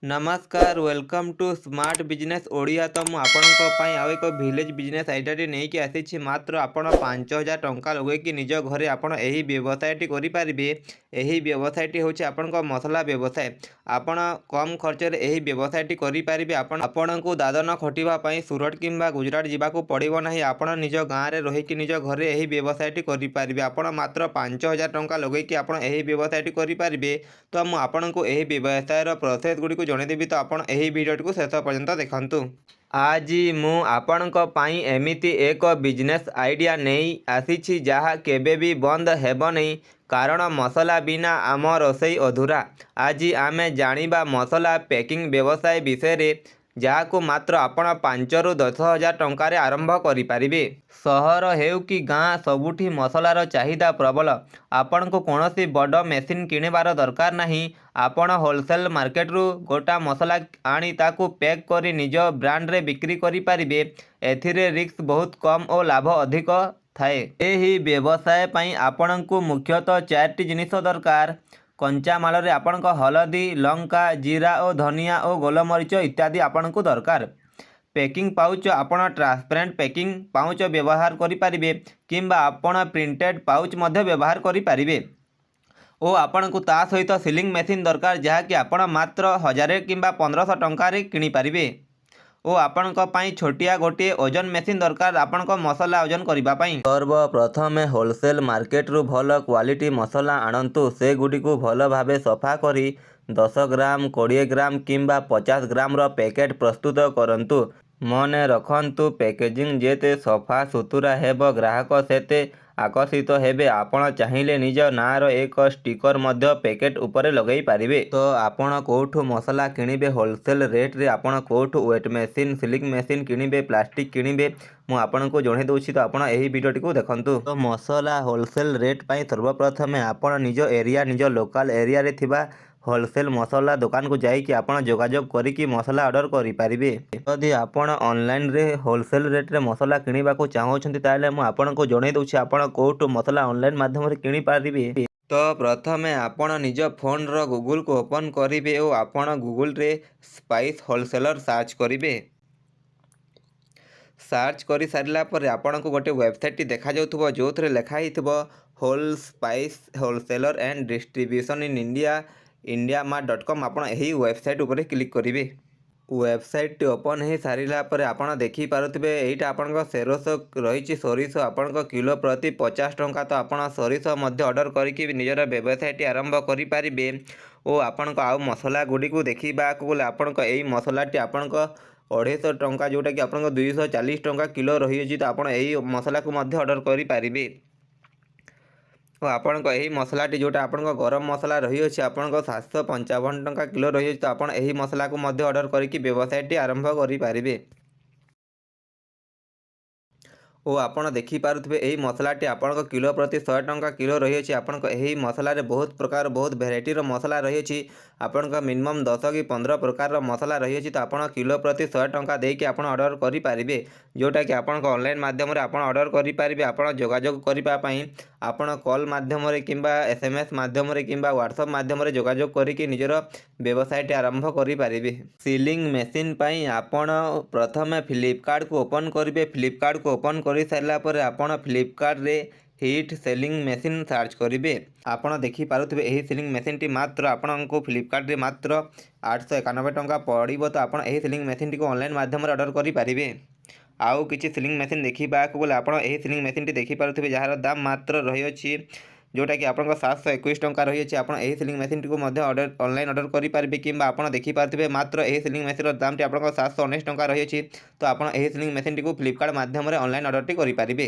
ନମସ୍କାର, welcome to smart business Odia. ତ ମୁଁ ଆପଣଙ୍କ ପାଇଁ ଆଉ ଏକ ଭିଲେଜ୍ ବିଜନେସ୍ ଆଇଡ଼ିଆଟି ନେଇକି ଆସିଛି। ମାତ୍ର ଆପଣ 5000 ଟଙ୍କା ଲଗେଇକି ନିଜ ଘରେ ଆପଣ ଏହି ବ୍ୟବସାୟଟି କରିପାରିବେ। ଏହି ବ୍ୟବସାୟଟି ହେଉଛି ଆପଣଙ୍କ ମସଲା ବ୍ୟବସାୟ। ଆପଣ କମ୍ ଖର୍ଚ୍ଚରେ ଏହି ବ୍ୟବସାୟଟି କରିପାରିବେ। ଆପଣଙ୍କୁ ଦାଦନ ଖଟିବା ପାଇଁ ସୁରଟ କିମ୍ବା ଗୁଜୁରାଟ ଯିବାକୁ ପଡ଼ିବ ନାହିଁ। ଆପଣ ନିଜ ଗାଁରେ ରହିକି ନିଜ ଘରେ ଏହି ବ୍ୟବସାୟଟି କରିପାରିବେ। ଆପଣ ମାତ୍ର 5000 ଟଙ୍କା ଲଗେଇକି ଆପଣ ଏହି ବ୍ୟବସାୟଟି କରିପାରିବେ। ତ ମୁଁ ଆପଣଙ୍କୁ ଏହି ବ୍ୟବସାୟର ପ୍ରୋସେସ୍ ଗୁଡ଼ିକୁ ଜଣାଇଦେବି, ତ ଆପଣ ଏହି ଭିଡ଼ିଓଟିକୁ ଶେଷ ପର୍ଯ୍ୟନ୍ତ ଦେଖନ୍ତୁ। ଆଜି ମୁଁ ଆପଣଙ୍କ ପାଇଁ ଏମିତି ଏକ ବିଜନେସ୍ ଆଇଡ଼ିଆ ନେଇ ଆସିଛି, ଯାହା କେବେ ବି ବନ୍ଦ ହେବନି, କାରଣ ମସଲା ବିନା ଆମ ରୋଷେଇ ଅଧୁରା। ଆଜି ଆମେ ଜାଣିବା ମସଲା ପ୍ୟାକିଂ ବ୍ୟବସାୟ ବିଷୟରେ, ଯାହାକୁ ମାତ୍ର ଆପଣ 5ରୁ 10 ହଜାର ଟଙ୍କାରେ ଆରମ୍ଭ କରିପାରିବେ। ସହର ହେଉ କି ଗାଁ, ସବୁଠି ମସଲାର ଚାହିଦା ପ୍ରବଳ। ଆପଣଙ୍କୁ କୌଣସି ବଡ଼ ମେସିନ୍ କିଣିବାର ଦରକାର ନାହିଁ। ଆପଣ ହୋଲସେଲ୍ ମାର୍କେଟରୁ ଗୋଟା ମସଲା ଆଣି ତାକୁ ପ୍ୟାକ୍ କରି ନିଜ ବ୍ରାଣ୍ଡରେ ବିକ୍ରି କରିପାରିବେ। ଏଥିରେ ରିସ୍କ ବହୁତ କମ୍ ଓ ଲାଭ ଅଧିକ ଥାଏ। ଏହି ବ୍ୟବସାୟ ପାଇଁ ଆପଣଙ୍କୁ ମୁଖ୍ୟତଃ ଚାରିଟି ଜିନିଷ ଦରକାର। କଞ୍ଚାମାଲରେ ଆପଣଙ୍କ ହଳଦୀ, ଲଙ୍କା, ଜିରା ଓ ଧନିଆ ଓ ଗୋଲମରିଚ ଇତ୍ୟାଦି ଆପଣଙ୍କୁ ଦରକାର। ପ୍ୟାକିଂ ପାଉଚ୍, ଆପଣ ଟ୍ରାନ୍ସପେରେଣ୍ଟ ପ୍ୟାକିଂ ପାଉଚ୍ ବ୍ୟବହାର କରିପାରିବେ କିମ୍ବା ଆପଣ ପ୍ରିଣ୍ଟେଡ୍ ପାଉଚ୍ ମଧ୍ୟ ବ୍ୟବହାର କରିପାରିବେ ଓ ଆପଣଙ୍କୁ ତା ସହିତ ସିଲିଂ ମେସିନ୍ ଦରକାର, ଯାହାକି ଆପଣ ମାତ୍ର 1000 କିମ୍ବା 1500 ଟଙ୍କାରେ କିଣିପାରିବେ ଓ ଆପଣଙ୍କ ପାଇଁ ଛୋଟିଆ ଗୋଟିଏ ଓଜନ ମେସିନ୍ ଦରକାର, ଆପଣଙ୍କ ମସଲା ଓଜନ କରିବା ପାଇଁ। ସର୍ବପ୍ରଥମେ ହୋଲସେଲ୍ ମାର୍କେଟରୁ ଭଲ କ୍ୱାଲିଟି ମସଲା ଆଣନ୍ତୁ। ସେଗୁଡ଼ିକୁ ଭଲ ଭାବେ ସଫା କରି 10 ଗ୍ରାମ, 20 ଗ୍ରାମ କିମ୍ବା 50 ଗ୍ରାମର ପ୍ୟାକେଟ୍ ପ୍ରସ୍ତୁତ କରନ୍ତୁ। ମନେ ରଖନ୍ତୁ, ପ୍ୟାକେଜିଂ ଯେତେ ସଫା ସୁତୁରା ହେବ, ଗ୍ରାହକ ସେତେ ଆକର୍ଷିତ ହେବେ। ଆପଣ ଚାହିଁଲେ ନିଜ ନାଁର ଏକ ଷ୍ଟିକର ମଧ୍ୟ ପ୍ୟାକେଟ୍ ଉପରେ ଲଗାଇ ପାରିବେ। ତ ଆପଣ କେଉଁଠୁ ମସଲା କିଣିବେ ହୋଲସେଲ୍ ରେଟ୍ରେ, ଆପଣ କେଉଁଠୁ ୱେଟ୍ ମେସିନ୍, ସିଲିଂ ମେସିନ୍ କିଣିବେ, ପ୍ଲାଷ୍ଟିକ୍ କିଣିବେ, ମୁଁ ଆପଣଙ୍କୁ ଜଣାଇ ଦେଉଛି। ତ ଆପଣ ଏହି ଭିଡ଼ିଓଟିକୁ ଦେଖନ୍ତୁ। ତ ମସଲା ହୋଲସେଲ୍ ରେଟ୍ ପାଇଁ ସର୍ବପ୍ରଥମେ ଆପଣ ନିଜ ଏରିଆ, ନିଜ ଲୋକାଲ୍ ଏରିଆରେ ଥିବା ହୋଲସେଲ୍ ମସଲା ଦୋକାନକୁ ଯାଇକି ଆପଣ ଯୋଗାଯୋଗ କରିକି ମସଲା ଅର୍ଡ଼ର କରିପାରିବେ। ଯଦି ଆପଣ ଅନଲାଇନରେ ହୋଲସେଲ୍ ରେଟ୍ରେ ମସଲା କିଣିବାକୁ ଚାହୁଁଛନ୍ତି, ତାହେଲେ ମୁଁ ଆପଣଙ୍କୁ ଜଣାଇ ଦେଉଛି ଆପଣ କେଉଁଠୁ ମସଲା ଅନଲାଇନ୍ ମାଧ୍ୟମରେ କିଣିପାରିବେ। ତ ପ୍ରଥମେ ଆପଣ ନିଜ ଫୋନ୍ର ଗୁଗୁଲକୁ ଓପନ୍ କରିବେ ଓ ଆପଣ ଗୁଗୁଲରେ ସ୍ପାଇସ୍ ହୋଲସେଲର୍ ସର୍ଚ୍ଚ କରିବେ। ସର୍ଚ୍ଚ କରିସାରିଲା ପରେ ଆପଣଙ୍କୁ ଗୋଟେ ୱେବସାଇଟ୍ଟି ଦେଖାଯାଉଥିବ, ଯେଉଁଥିରେ ଲେଖା ହେଇଥିବ "whole spice wholesaler and distribution in India, IndiaMART.com"। ଆପଣ ଏହି ୱେବସାଇଟ୍ ଉପରେ କ୍ଲିକ୍ କରିବେ। ୱେବସାଇଟ୍ଟି ଓପନ୍ ହେଇସାରିଲା ପରେ ଆପଣ ଦେଖିପାରୁଥିବେ, ଏଇଟା ଆପଣଙ୍କ ସୋରିଷ ରହିଛି। ସୋରିଷ ଆପଣଙ୍କ କିଲୋ ପ୍ରତି 50 ଟଙ୍କା। ତ ଆପଣ ସୋରିଷ ମଧ୍ୟ ଅର୍ଡ଼ର କରିକି ନିଜର ବ୍ୟବସାୟଟି ଆରମ୍ଭ କରିପାରିବେ। ଓ ଆପଣଙ୍କ ଆଉ ମସଲା ଗୁଡ଼ିକୁ ଦେଖିବାକୁ ଗଲେ, ଆପଣଙ୍କ ଏଇ ମସଲାଟି ଆପଣଙ୍କ 250 ଟଙ୍କା, ଯେଉଁଟାକି ଆପଣଙ୍କ 240 ଟଙ୍କା କିଲୋ ରହିଅଛି। ତ ଆପଣ ଏହି ମସଲାକୁ ମଧ୍ୟ ଅର୍ଡ଼ର କରିପାରିବେ। ଓ ଆପଣଙ୍କ ଏହି ମସଲାଟି, ଯେଉଁଟା ଆପଣଙ୍କ ଗରମ ମସଲା ରହିଅଛି, ଆପଣଙ୍କ 755 ଟଙ୍କା କିଲୋ ରହିଅଛି। ତ ଆପଣ ଏହି ମସଲାକୁ ମଧ୍ୟ ଅର୍ଡ଼ର କରିକି ବ୍ୟବସାୟଟି ଆରମ୍ଭ କରିପାରିବେ। ଓ ଆପଣ ଦେଖିପାରୁଥିବେ, ଏହି ମସଲାଟି ଆପଣଙ୍କ କିଲୋ ପ୍ରତି 100 ଟଙ୍କା କିଲୋ ରହିଅଛି। ଆପଣଙ୍କ ଏହି ମସଲାରେ ବହୁତ ପ୍ରକାର, ବହୁତ ଭେରାଇଟିର ମସଲା ରହିଅଛି। ଆପଣଙ୍କ ମିନିମମ୍ 10 କି 15 ପ୍ରକାରର ମସଲା ରହିଅଛି। ତ ଆପଣ କିଲୋ ପ୍ରତି 100 ଟଙ୍କା ଦେଇକି ଆପଣ ଅର୍ଡ଼ର କରିପାରିବେ, ଯେଉଁଟାକି ଆପଣଙ୍କ ଅନଲାଇନ୍ ମାଧ୍ୟମରେ ଆପଣ ଅର୍ଡ଼ର କରିପାରିବେ। ଆପଣ ଯୋଗାଯୋଗ କରିବା ପାଇଁ ଆପଣ କଲ୍ ମାଧ୍ୟମରେ କିମ୍ବା SMS ମାଧ୍ୟମରେ କିମ୍ବା ହ୍ୱାଟ୍ସଆପ୍ ମାଧ୍ୟମରେ ଯୋଗାଯୋଗ କରିକି ନିଜର ବ୍ୟବସାୟଟି ଆରମ୍ଭ କରିପାରିବେ। ସିଲିଂ ମେସିନ୍ ପାଇଁ ଆପଣ ପ୍ରଥମେ ଫ୍ଲିପକାର୍ଟକୁ ଓପନ୍ କରିବେ। ଫ୍ଲିପକାର୍ଟକୁ ଓପନ୍ କରିସାରିଲା ପରେ ଆପଣ ଫ୍ଲିପକାର୍ଟରେ ହିଟ୍ ସିଲିଂ ମେସିନ୍ ସର୍ଚ୍ଚ କରିବେ। ଆପଣ ଦେଖିପାରୁଥିବେ, ଏହି ସିଲିଂ ମେସିନ୍ଟି ମାତ୍ର ଆପଣଙ୍କୁ ଫ୍ଲିପକାର୍ଟରେ ମାତ୍ର 891 ଟଙ୍କା ପଡ଼ିବ। ତ ଆପଣ ଏହି ସିଲିଂ ମେସିନ୍ଟିକୁ ଅନଲାଇନ୍ ମାଧ୍ୟମରେ ଅର୍ଡ଼ର କରିପାରିବେ। ଆଉ କିଛି ସିଲିଂ ମେସିନ୍ ଦେଖିବାକୁ ଗଲେ, ଆପଣ ଏହି ସିଲିଂ ମେସିନ୍ଟି ଦେଖିପାରୁଥିବେ, ଯାହାର ଦାମ ମାତ୍ର ରହିଅଛି, ଯେଉଁଟାକି ଆପଣଙ୍କ 721 ଟଙ୍କା ରହିଅଛି। ଆପଣ ଏହି ସିଲିଂ ମେସିନ୍ଟିକୁ ମଧ୍ୟ ଅନଲାଇନ୍ ଅର୍ଡ଼ର କରିପାରିବେ। କିମ୍ବା ଆପଣ ଦେଖିପାରୁଥିବେ, ମାତ୍ର ଏହି ସିଲିଂ ମେସିନ୍ର ଦାମଟି ଆପଣଙ୍କ 719 ଟଙ୍କା ରହିଅଛି। ତ ଆପଣ ଏହି ସିଲିଂ ମେସିନ୍ଟିକୁ ଫ୍ଲିପକାର୍ଟ ମାଧ୍ୟମରେ ଅନଲାଇନ୍ ଅର୍ଡ଼ରଟି କରିପାରିବେ।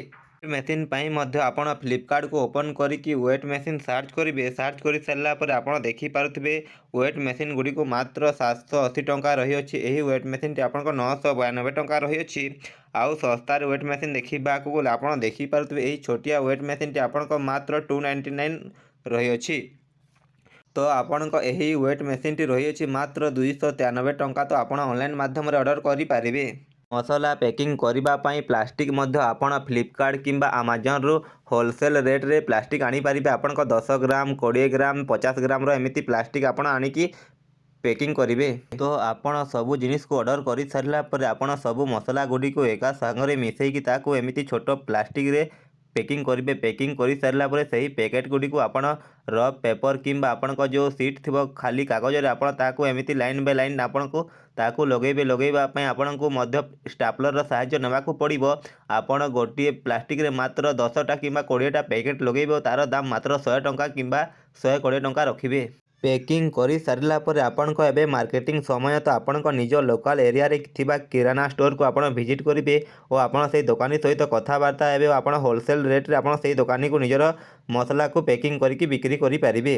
ମେସିନ୍ ପାଇଁ ମଧ୍ୟ ଆପଣ ଫ୍ଲିପକାର୍ଟକୁ ଓପନ୍ କରିକି ୱେଟ୍ ମେସିନ୍ ସର୍ଚ୍ଚ କରିବେ। ସର୍ଚ୍ଚ କରିସାରିଲା ପରେ ଆପଣ ଦେଖିପାରୁଥିବେ, ୱେଟ୍ ମେସିନ୍ ଗୁଡ଼ିକୁ ମାତ୍ର 780 ଟଙ୍କା ରହିଅଛି। ଏହି ୱେଟ୍ ମେସିନ୍ଟି ଆପଣଙ୍କ 992 ଟଙ୍କା ରହିଅଛି। ଆଉ ଶସ୍ତାରେ ୱେଟ୍ ମେସିନ୍ ଦେଖିବାକୁ ଗଲେ, ଆପଣ ଦେଖିପାରୁଥିବେ, ଏହି ଛୋଟିଆ ୱେଟ୍ ମେସିନ୍ଟି ଆପଣଙ୍କ ମାତ୍ର 299 ରହିଅଛି। ତ ଆପଣଙ୍କ ଏହି ୱେଟ୍ ମେସିନ୍ଟି ରହିଅଛି ମାତ୍ର 293 ଟଙ୍କା। ତ ଆପଣ ଅନଲାଇନ୍ ମାଧ୍ୟମରେ ଅର୍ଡ଼ର କରିପାରିବେ। ମସଲା ପ୍ୟାକିଂ କରିବା ପାଇଁ ପ୍ଲାଷ୍ଟିକ୍ ମଧ୍ୟ ଆପଣ ଫ୍ଲିପକାର୍ଟ କିମ୍ବା ଆମାଜନରୁ ହୋଲସେଲ୍ ରେଟ୍ରେ ପ୍ଲାଷ୍ଟିକ୍ ଆଣିପାରିବେ। ଆପଣଙ୍କ 10 ଗ୍ରାମ, 20 ଗ୍ରାମ, 50 ଗ୍ରାମର ଏମିତି ପ୍ଲାଷ୍ଟିକ୍ ଆପଣ ଆଣିକି ପ୍ୟାକିଂ କରିବେ। ତ ଆପଣ ସବୁ ଜିନିଷକୁ ଅର୍ଡ଼ର କରିସାରିଲା ପରେ ଆପଣ ସବୁ ମସଲା ଗୁଡ଼ିକୁ ଏକା ସାଙ୍ଗରେ ମିଶାଇକି ତାକୁ ଏମିତି ଛୋଟ ପ୍ଲାଷ୍ଟିକରେ ପ୍ୟାକିଂ କରିବେ। ପ୍ୟାକିଂ କରିସାରିଲା ପରେ ସେହି ପ୍ୟାକେଟ୍ ଗୁଡ଼ିକୁ ଆପଣ ରଫ୍ ପେପର୍ କିମ୍ବା ଆପଣଙ୍କ ଯେଉଁ ସିଟ୍ ଥିବ, ଖାଲି କାଗଜରେ ଆପଣ ତାକୁ ଏମିତି ଲାଇନ୍ ବାଇ ଲାଇନ୍ ଆପଣଙ୍କୁ ତାକୁ ଲଗାଇବେ। ଲଗାଇବା ପାଇଁ ଆପଣଙ୍କୁ ମଧ୍ୟ ଷ୍ଟାପଲର୍ର ସାହାଯ୍ୟ ନେବାକୁ ପଡ଼ିବ। ଆପଣ ଗୋଟିଏ ପ୍ଲାଷ୍ଟିକରେ ମାତ୍ର 10ଟା କିମ୍ବା 20ଟା ପ୍ୟାକେଟ୍ ଲଗାଇବେ ଓ ତା'ର ଦାମ ମାତ୍ର 100 ଟଙ୍କା କିମ୍ବା 120 ଟଙ୍କା ରଖିବେ। ପ୍ୟାକିଂ କରିସାରିଲା ପରେ ଆପଣଙ୍କ ଏବେ ମାର୍କେଟିଂ ସମୟ। ତ ଆପଣଙ୍କ ନିଜ ଲୋକାଲ୍ ଏରିଆରେ ଥିବା କିରାନା ଷ୍ଟୋରକୁ ଆପଣ ଭିଜିଟ୍ କରିବେ ଓ ଆପଣ ସେଇ ଦୋକାନୀ ସହିତ କଥାବାର୍ତ୍ତା ହେବେ ଓ ଆପଣ ହୋଲସେଲ୍ ରେଟ୍ରେ ଆପଣ ସେଇ ଦୋକାନୀକୁ ନିଜର ମସଲାକୁ ପ୍ୟାକିଂ କରିକି ବିକ୍ରି କରିପାରିବେ।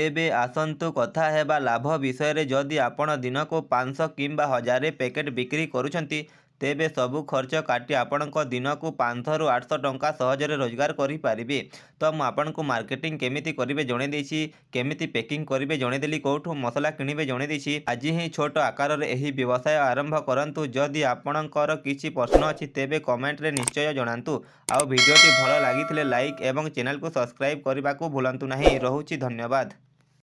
ଏବେ ଆସନ୍ତୁ କଥା ହେବା ଲାଭ ବିଷୟରେ। ଯଦି ଆପଣ ଦିନକୁ 500 କିମ୍ବା 1000 ପ୍ୟାକେଟ୍ ବିକ୍ରି କରୁଛନ୍ତି, ତେବେ ସବୁ ଖର୍ଚ୍ଚ କାଟି ଆପଣଙ୍କ ଦିନକୁ 500ରୁ 800 ଟଙ୍କା ସହଜରେ ରୋଜଗାର କରିପାରିବେ। ତ ମୁଁ ଆପଣଙ୍କୁ ମାର୍କେଟିଂ କେମିତି କରିବେ ଜଣେଇ ଦେଇଛି, କେମିତି ପ୍ୟାକିଂ କରିବେ ଜଣେଇଦେଲି, କେଉଁଠୁ ମସଲା କିଣିବେ ଜଣେଇ ଦେଇଛି। ଆଜି ହିଁ ଛୋଟ ଆକାରରେ ଏହି ବ୍ୟବସାୟ ଆରମ୍ଭ କରନ୍ତୁ। ଯଦି ଆପଣଙ୍କର କିଛି ପ୍ରଶ୍ନ ଅଛି, ତେବେ କମେଣ୍ଟରେ ନିଶ୍ଚୟ ଜଣାନ୍ତୁ। ଆଉ ଭିଡ଼ିଓଟି ଭଲ ଲାଗିଥିଲେ ଲାଇକ୍ ଏବଂ ଚ୍ୟାନେଲକୁ ସବସ୍କ୍ରାଇବ୍ କରିବାକୁ ଭୁଲନ୍ତୁ ନାହିଁ। ରହୁଛି, ଧନ୍ୟବାଦ।